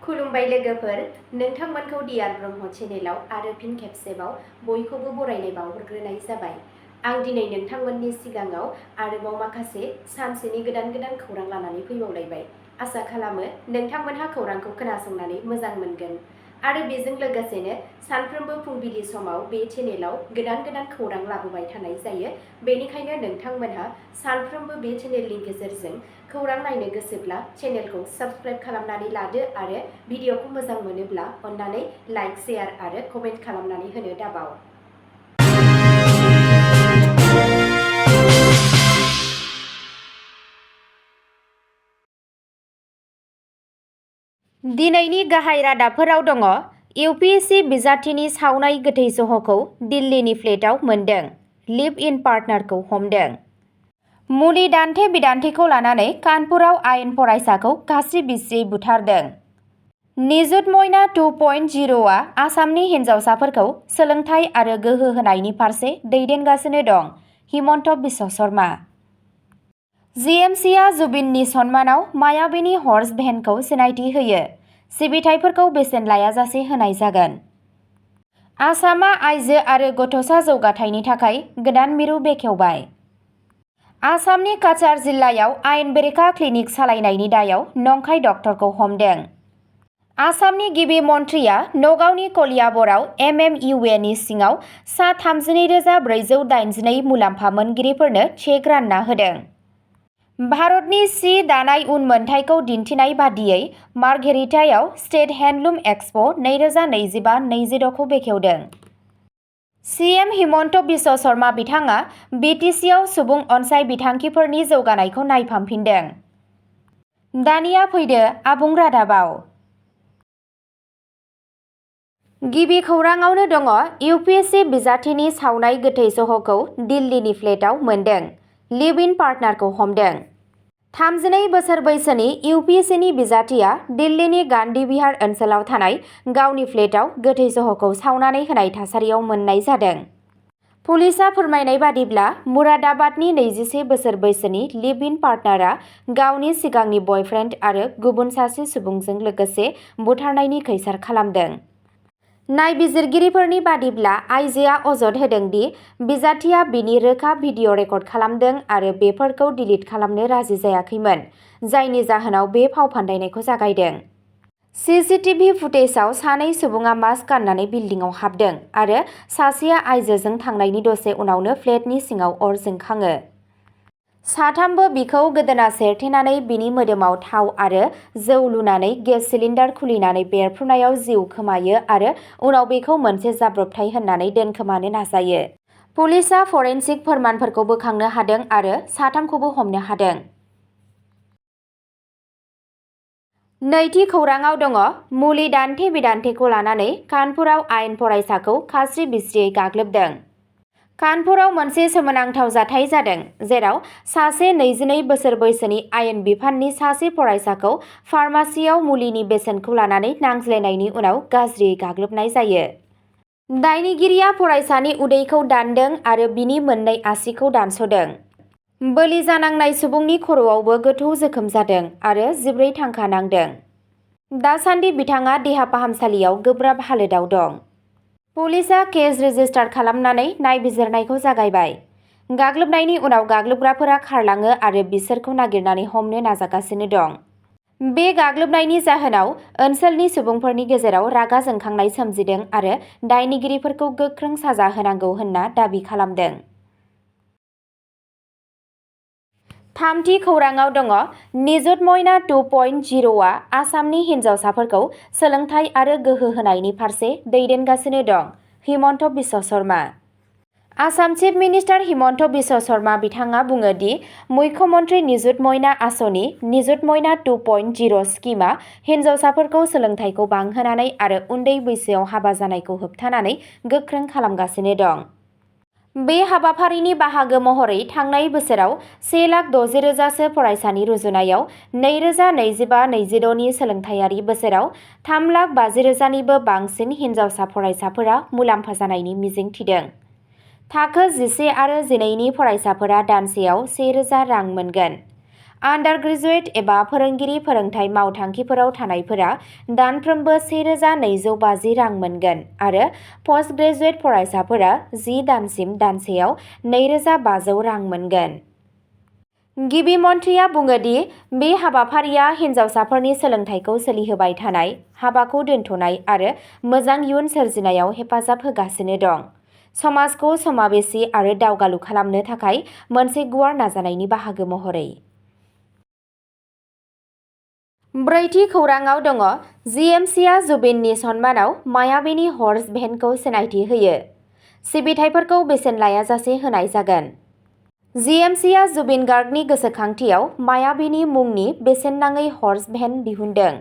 खुलुमबाय लोगोफोर, नोंथांमोनखौ डियार ब्रह्म चेनेलाव आरो फिन खेबसेबाव बयखौबो बरायनाय बावहरग्रोनाय जाबाय। आं दिनै नोंथांमोननि सिगाङाव आरोबाव माखासे सानसेनि गोदान खौरां लानानै फैबावलायबाय। आसा खालामो नोंथांमोनहा खौरांखौ खोनासंनानै मोजां मोनगोन आरो बेजों लोगोसेनो सानफ्रोमबो फुंबिलि समाव बे चेनेलाव गोदान खौरां लाबोबाय थानाय जायो। बेनिखायनो नोंथांमोनहा सानफ्रोमबो बे चेनेलनि गेजेरजों खौरां नायनो गोसोब्ला चेनेलखौ साबस्क्राइब खालामनानै लादो आरो भिडिअखौ मोजां मोनोब्ला अन्नानै लाइक, शेयार आरो कमेन्ट खालामनानै होनो दाबाव। दिनैनि गाहाय रादाबफोराव दङ। इउपिएससि बिजाथिनि सावनाय गोथै सह'खौ दिल्लीनि फ्लेटआव मोन्दों। लिभ इन पार्टनारखौ हमदों। मुलि दान्थे-बिदान्थेखौ लानानै कानपुराव आयेन फरायसाखौ खास्रि-बिस्रियै बुथारदों। निजुत मयना 2.0आ आसामनि हिनजावसाफोरखौ सोलोंथाइ आरो गोहो होनायनि फारसे दैदेनगासिनो दं। हिमन्त बिश्व शर्मा। जिएमसिआ जुबिननि सन्मानाव मायाबीनि हर्स भेनखौ सिनायथि होयो। सिबिथाइफोरखौ बेसेन लायाजासे होनाय जागोन। आसामआ आइजो आरो गथ'सा जौगाथायनि थाखाय गोदान मिरु बेखेवबाय। आसामनि काछार जिल्लायाव आयेन बेरेखा क्लिनिक सालायनायनि दायाव नंखाय डक्टरखौ हमदों। आसामनि गिबि मन्थ्रिया नगावनि कलियाबरआव एमएमइउएनि सिङाव सा 32,482 मुलाम्फा मोनगिरिफोरनो चेक रानना होदों। भारतनि सि दानाय उनमोनथाइखौ दिन्थिनाय बादियै मार्घेरिटायाव स्टेट हेन्डलुम एक्सप' 2025-26 खौ बेखेवदों। सीएम हिमन्त बिश्व शर्मा बिथाङा बिटिसिआव सुबुं अनसाय बिथांखिफोरनि जौगानायखौ नायफामफिनदों। दानिया फैदो आबुं रादाबाव। गिबि खौराङावनो दङ। इउपिएससि बिजाथिनि सावनाय गोथै सह'खौ दिल्लीनि फ्लेटआव मोन्दों। लिभ इन पार्टनारखौ हमदों। 32 बोसोर बैसोनि इउपिएससिनि बिजाथिया दिल्लीनि गान्धी बिहार ओनसोलाव थानाय गावनि फ्लेटआव गोथै सह'खौ सावनानै होनाय थासारियाव मोननाय जादों। पुलिसआ फोरमायनाय बादिब्ला मुरादाबादनि 21 बोसोर बैसोनि लिभ इन पार्टनारआ गावनि सिगांनि बयफ्रेन्ड आरो गुबुन सासे सुबुंजों लोगोसे बुथारनायनि खैसार खालामदों। नायबिजिरगिरिफोरनि बादिब्ला आइजोआ अजद होदों दि बिजाथिया बिनि रोखा भिडिअ' रेकर्ड खालामदों आरो बेफोरखौ डिलिट खालामनो राजि जायाखैमोन, जायनि जाहोनाव बे फावफान्दायनायखौ जागायदों। सीसीटीवी फुटेजआव सानै सुबुङा मास्क गाननानै बिल्डिंआव हाबदों आरो सासेया आइजोजों थांनायनि दसे उनावनो फ्लेटनि सिङाव अर जोंखाङो। साथामबो बिखौ गोदोना सेरथेनानै बिनि मोदोमाव थाव आरो जौ लुनानै गेस सिलिन्डार खुलिनानै बेरफ्रुनायाव जिउ खोमायो आरो उनाव बेखौ मोनसे जाब्रबथाय होननानै दोनखोमानो नाजायो। पुलिसआ फरेनसिक फोरमानफोरखौ बोखांनो हादों आरो साथामखौबो हमनो हादों। नैथि खौराङाव दङ। मुलि दान्थे-बिदान्थेखौ लानानै कानपुराव आयेन फरायसाखौ खास्रि-बिस्रियै गाग्लोबदों। कानपुराव मोनसे सोमोनांथाव जाथाय जादों, जेराव सासे 22 बोसोर बैसोनि आयेन बिफाननि सासे फरायसाखौ फार्मासियाव मुलिनि बेसेनखौ लानानै नांज्लायनायनि उनाव गाज्रियै गाग्लोबनाय जायो। दायनिगिरिया फरायसानि उदैखौ दानदों आरो बिनि मोननै आसिखौ दानस'दों। बोलि जानांनाय सुबुंनि खर'आवबो गोथौ जोखोम जादों आरो 14 थांखा नांदों। दासान्दि बिथाङा देहा फाहामसालियाव गोब्राब हालोदाव दं। पुलिसआ केस रेजिस्टार खालामनानै नायबिजिरनायखौ जागायबाय। गाग्लोबनायनि उनाव गाग्लोबग्राफोरा खारलाङो आरो बिसोरखौ नागिरनानै हमनो नाजागासिनो दं। बे गाग्लोबनायनि जाहोनाव ओनसोलनि सुबुंफोरनि गेजेराव रागा जोंखांनाय सोमजिदों आरो दायनिगिरिफोरखौ गोख्रों साजा होनांगौ होनना दाबि खालामदों। थामथि खौराङाव दङ। निजुत मयना 2.0आ आसामनि हिनजावसाफोरखौ सोलोंथाइ आरो गोहो होनायनि फारसे दैदेनगासिनो दं। हिमन्त बिश्व शर्मा। आसाम चिफ मिनिस्टार हिमन्त बिश्व शर्मा बिथाङा बुङो दि मुख्यमन्त्री निजुत मयना आसनि निजुत मयना 2.0 स्किमआ हिनजावसाफोरखौ सोलोंथाइखौ बांहोनानै आरो उन्दै बैसोआव हाबा जानायखौ होबथानानै गोख्रों खालामगासिनो दं। बे हाबाफारिनि बाहागो महरै थांनाय बोसोराव 1,60,000 सो फरायसानि रुजुनायाव 2025-26 नि सोलोंथायारि बोसोराव 3,50,000 निबो बांसिन हिनजावसा फरायसाफोरा मुलाम्फा जानायनि मिजिं थिदों। थाखो 11 आरो 12 नि फरायसाफोरा दानसेयाव 1,000 रां मोनगोन। आन्डार ग्रेजुवेट एबा फोरोंगिरि फोरोंथाय मावथांखिफोराव थानायफोरा दानफ्रोमबो 1,250 रां मोनगोन आरो पस्ट ग्रेजुवेट फरायसाफोरा 10 दानसिम दानसेयाव 2,500 रां मोनगोन। गिबि मन्थ्रिया बुङो दि बे हाबाफारिया हिन्जावसाफोरनि सोलोंथाइखौ सोलिहोबाय थानाय, हाबाखौ दोनथ'नाय आरो मोजां इयुन सोरजिनायाव हेफाजाब होगासिनो दं। समाजखौ समावेशी आरो दावगालु खालामनो थाखाय मोनसे गुवार नाजानायनि बाहागो महरै। ब्रैथि खौराङाव दङ जिएमसिआ जुबिननि सन्मानाव मायाबीनि हर्स भेनखौ सिनायथि होयो। सिबिथाइफोरखौ बेसेन लायाजासे होनाय जागोन। जिएमसिआ जुबिन गार्गनि गोसोखांथियाव मायाबीनि मुंनि बेसेन नाङै हर्स भेन दिहुनदों।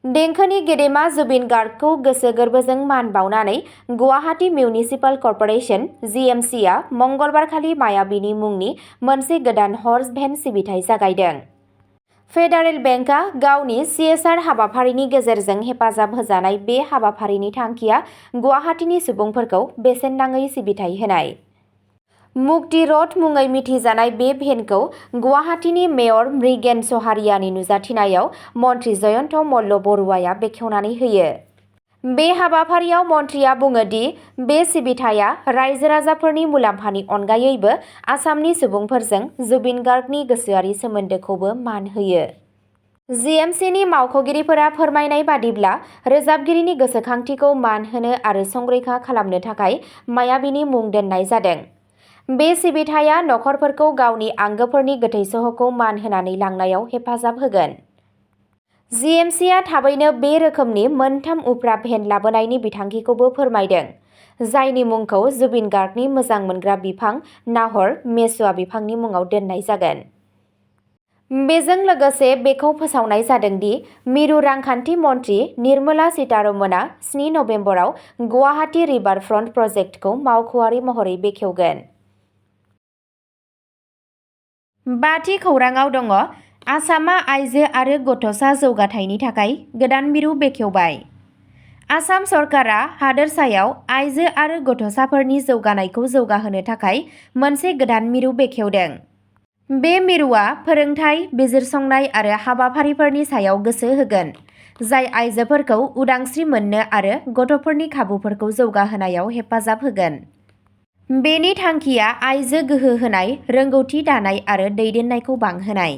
देंखोनि गेदेमा जुबिन गार्गखौ गोसो गोरबोजों मान बावनानै गुवाहाटी मिउनिसिपाल कर्प'रेसन (जिएमसिआ) मंगलबारखालि मायाबीनि मुंनि मोनसे गोदान हर्स भेन सिबिथाइ जागायदों। फेडारेल बेंकआ गावनि CSR हाबाफारिनि गेजेरजों हेफाजाब होजानाय बे हाबाफारिनि थांखिया गुवाहाटीनि सुबुंफोरखौ बेसेन नाङै सिबिथाइ होनाय। मुक्ति र'ड मुङै मिथिजानाय बे भेनखौ गुवाहाटीनि मेयर मृगेन सहारियानि नुजाथिनायाव मन्थ्रि जयन्त मल्ल बरुवाया बेखेवनानै होयो। बे हाबाफारियाव मन्थ्रिया बुङो दि बे सिबिथाया रायजो-राजाफोरनि मुलाम्फानि अनगायैबो आसामनि सुबुंफोरजों जुबिन गार्गनि गोसोआरि सोमोन्दोखौबो मान होयो। जिएमसिनि मावख'गिरिफोरा फोरमायनाय बादिब्ला रोजाबगिरिनि गोसोखांथिखौ मान होनो आरो संरैखा खालामनो थाखाय मायाबीनि मुं दोननाय जादों। बे सिबिथाया नखरफोरखौ गावनि आंगोफोरनि गोथै सह'खौ मान होनानै लांनायाव हेफाजाब होगोन। जिएमसिआ थाबैनो बे रोखोमनि मोनथाम उफ्रा भेन लाबोनायनि बिथांखिखौबो फोरमायदों, जायनि मुंखौ जुबिन गार्गनि मोजां मोनग्रा बिफां नाहर मेसुआ बिफांनि मुङाव दोननाय जागोन। बेजों लोगोसे बेखौ फोसावनाय जादों दि मिरु रांखान्थि मन्थ्रि निर्मला सीतारमणआ 7 नबेम्बराव गुवाहाटी रिभारफ्रन्ट प्रजेक्टखौ मावख'आरि महरै बेखेवगोन। बाथि खौराङाव दङ आसामआ आइजो आरो गथ'सा जौगाथायनि थाखाय गोदान मिरु बेखेवबाय। आसाम सरकारा हादोरसायाव आइजो आरो गथ'साफोरनि जौगानायखौ जौगाहोनो थाखाय मोनसे गोदान मिरु बेखेवदों। बे मिरुआ फोरोंथाय, बिजिरसंनाय आरो हाबाफारिफोरनि सायाव गोसो होगोन, जाय आइजोफोरखौ उदांस्रि मोननो आरो गथ'फोरनि खाबुफोरखौ जौगाहोनायाव हेफाजाब होगोन। बेनि थांखिया आइजो गोहो होनाय, रोंगौथि दानाय आरो दैदेननायखौ बांहोनाय।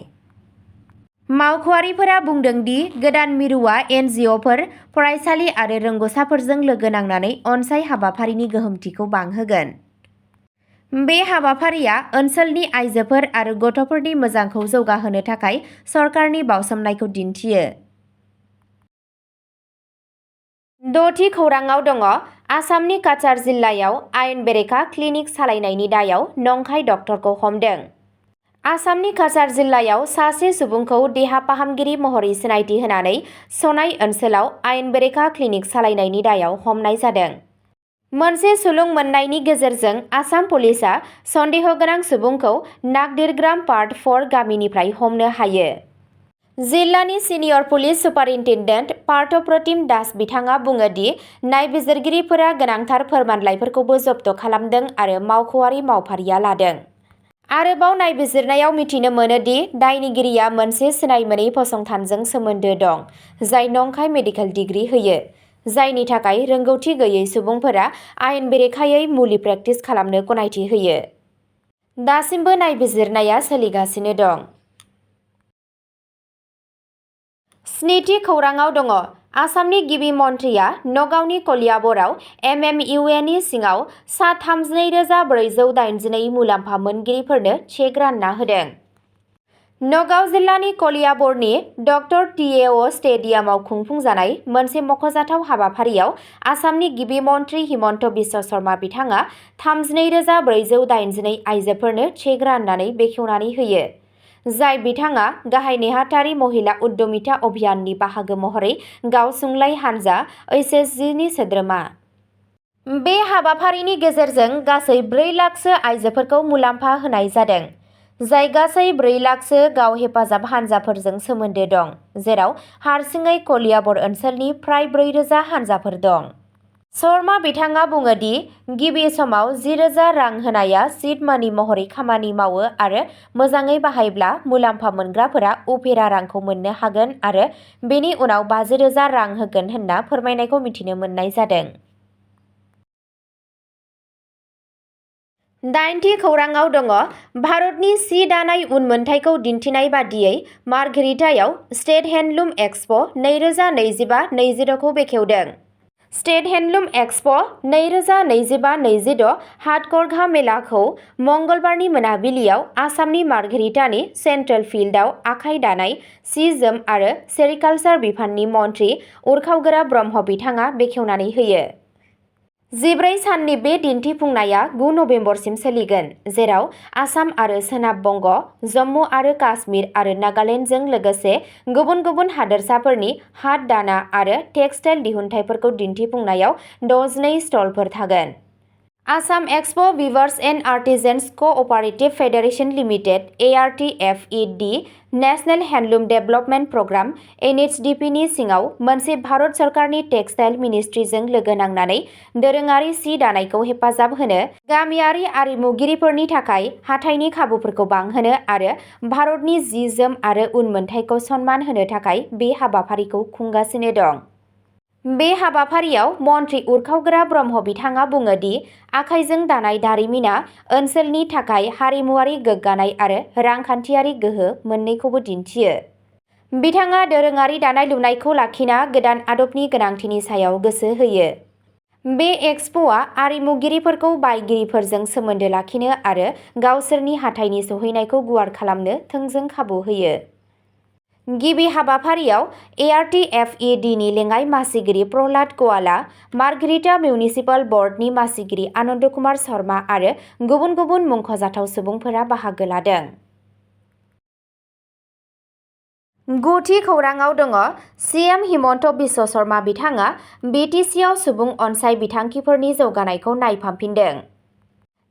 मावख'आरिफोरा बुंदों दि गोदान मिरुआ NGOफोर, फरायसालि आरो रोंग'साफोरजों लोगो नांनानै अनसाय हाबाफारिनि गोहोमथिखौ बांहोगोन। बे हाबाफारिया ओनसोलनि आइजोफोर आरो गथ'फोरनि मोजांखौ जौगाहोनो थाखाय सरकारनि बाउसोमनायखौ दिन्थियो। द'थि खौराङाव दङ आसामनि काछार जिल्लायाव आयेन बेरेखा क्लिनिक सालायनायनि दायाव नंखाय डक्टरखौ हमदों। आसामनि काछार जिल्लायाव सासे सुबुंखौ देहा फाहामगिरि महरै सिनायथि होनानै सनाय ओनसोलाव आयेन बेरेखा क्लिनिक सालायनायनि दायाव हमनाय जादों। मोनसे सुलुं मोननायनि गेजेरजों आसाम पुलिसआ सन्देहगोनां सुबुंखौ नागदिरग्राम पार्ट 4 गामिनिफ्राय हमनो हायो। जिल्लानि सिनियर पुलिस सुपारिन्टेन्डेन्ट पार्थप्रतिम दास बिथाङा बुङो दि नायबिजिरगिरिफोरा गोनांथार फोरमानलाइफोरखौबो जब्द खालामदों आरो मावख'आरि मावफारिया लादों। आरोबाव नायबिजिरनायाव मिथिनो मोनो दि दायनिगिरिया मोनसे सिनाय मोनै फसंथानजों सोमोन्दो दं, जाय नंखाय मेडिकेल डिग्री होयो, जायनि थाखाय रोंगौथि गैयै सुबुंफोरा आयेन बेरेखायै मुलि प्रेक्टिस खालामनो गनायथि होयो। दासिमबो नायबिजिरनाया सोलिगासिनो दं। स्निथि खौराङाव दङ आसामनि गिबि मन्थ्रिया नगावनि कलियाबरआव MMUAनि सिङाव सा 32,482 मुलाम्फा मोनगिरिफोरनो चेक रानना होदों। नगाव जिल्लानि कलियाबरनि डक्टर TAO स्टेडियामाव खुंफुंजानाय मोनसे मख'जाथाव हाबाफारियाव आसामनि गिबि मन्थ्रि हिमन्त बिश्व शर्मा बिथाङा 32,482 आइजोफोरनो चेक राननानै बेखेवनानै होयो, जाय बिथाङा गाहाय नेहाथारि महिला उद्यमिता अभियाननि बाहागो महरै गावसुंलाइ हानजा HSGनि सोद्रोमा। बे हाबाफारिनि गेजेरजों गासै 4 लाखसो आइजोफोरखौ मुलाम्फा होनाय जादों, जाय गासै 4 लाखसो गाव हेफाजाब हानजाफोरजों सोमोन्दो दं, जेराव हारसिङै कलियाबर ओनसोलनि फ्राय 4,000 हानजाफोर दं। शर्मा बिथाङा बुङो दि गिबि समाव 10,000 रां होनाया सिड मानि महरै खामानि मावो आरो मोजाङै बाहायब्ला मुलाम्फा मोनग्राफोरा उफेरा रांखौ मोननो हागोन आरो बेनि उनाव 50,000 रां होगोन होनना फोरमायनायखौ मिथिनो मोननाय जादों। 8थि खौराङाव दङ भारतनि सि दानाय उनमोनथाइखौ दिन्थिनाय बादियै मार्घेरिटायाव स्टेट हेन्डलुम एक्सप' 2025-26 खौ बेखेवदों। स्टेट हेन्डलुम एक्सप' 2025-26 हाटकरघा मेलाखौ मंगलबारनि मोनाबिलियाव आसामनि मार्घेरिटानि सेन्ट्रेल फिल्डआव आखाइ दानाय, सि-जोम आरो सेरिकालचार बिफाननि मन्थ्रि उरखावगोरा ब्रह्म बिथाङा बेखेवनानै होयो। 14 साननि बे दिन्थिफुंनाया 9 नबेम्बरसिम सोलिगोन, जेराव आसाम आरो सोनाब बंग, जम्मु आरो काश्मीर आरो नागालेन्डजों लोगोसे गुबुन गुबुन हादोरसाफोरनि हात दाना आरो टेक्सटाइल दिहुनथायफोरखौ दिन्थिफुंनायाव 62 स्टलफोर थागोन। आसाम एक्सप' weavers and artisans cooperative federation limited (ARTFED) national handloom development program (NHDP) नि सिङाव मोनसे भारत सरकारनि टेक्सटाइल मिनिस्ट्रिजों लोगो नांनानै दोरोङारि सि दानायखौ हेफाजाब होनो, गामियारि आरिमुगिरिफोरनि थाखाय हाथाइनि खाबुफोरखौ बांहोनो आरो भारतनि जि-जोम आरो उनमोनथाइखौ सन्मान होनो थाखाय बे हाबाफारिखौ खुंगासिनो दं। बे हाबाफारियाव मन्थ्रि उरखावगोरा ब्रह्म बिथाङा बुङो दि आखाइजों दानाय दारिमिना ओनसोलनि थाखाय हारिमुआरि गोग्गानाय आरो रांखान्थियारि गोहो मोन्नैखौबो दिन्थियो। बिथाङा दोरोङारि दानाय-लुनायखौ लाखिना गोदान आदबनि गोनांथिनि सायाव गोसो होयो। बे एक्सप'आ आरिमुगिरिफोरखौ बायगिरिफोरजों सोमोन्दो लाखिनो आरो गावसोरनि हाथाइनि सौहैनायखौ गुवार खालामनो थोंजों खाबु होयो। गिबि हाबाफारियाव ARTFED नि लेङाइ मासिगिरि प्रह्लाद गवाला, मार्घेरिटा मिउनिसिपाल बर्डनि मासिगिरि आनन्द कुमार शर्मा आरो गुबुन गुबुन मुंख'जाथाव सुबुंफोरा बाहागो लादों। 9थि खौराङाव दङ CM हिमन्त बिश्व शर्मा बिथाङा BTCआव सुबुं अनसाइ बिथांखिफोरनि जौगानायखौ नायफामफिनदों।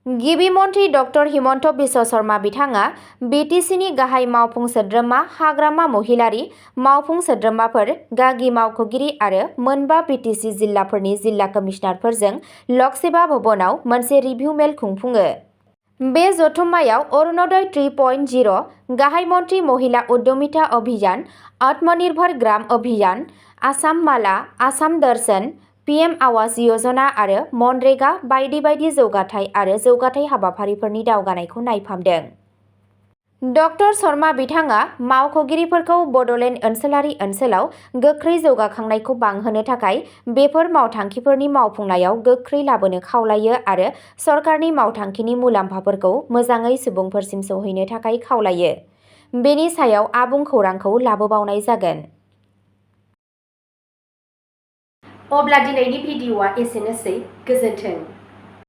गिबि मन्थ्रि ड हिमन्त बिश्व शर्मा बिथाङा BTCनि गाहाय मावफुं सोद्रोमा, हाग्रामा महिलारि मावफुं सोद्रोमाफोर, गागि मावख'गिरि आरो मोनबा BTC जिल्लाफोरनि जिल्ला कमिसनारफोरजों लक सेवा भवनाव मोनसे रिभिउ मेल खुंफुङो। बे जथुम्मायाव अरुणोदय 3.0, गाहाय मन्थ्रि महिला उद्यमिता अभियान, आत्मनिर्भर ग्राम अभियान, आसाम माला, आसाम दर्शन, PM आवास यजना आरो मनरेगा बायदि बायदि जौगाथाय आरो जौगाथाय हाबाफारिफोरनि दावगानायखौ नायफामदों। ड शर्मा बिथाङा मावख'गिरिफोरखौ बड'लेण्ड ओनसोलारि ओनसोलाव गोख्रै जौगाखांनायखौ बांहोनो थाखाय बेफोर मावथांखिफोरनि मावफुंनायाव गोख्रै लाबोनो खावलायो आरो सरकारनि मावथांखिनि मुलाम्फाफोरखौ मोजाङै सुबुंफोरसिम सौहैनो थाखाय खावलायो। बेनि सायाव आबुं खौरांखौ लाबोबावनाय जागोन। अब्ला दिनैनि भिडिअ'आ एसेनोसै। गोजोन्थों।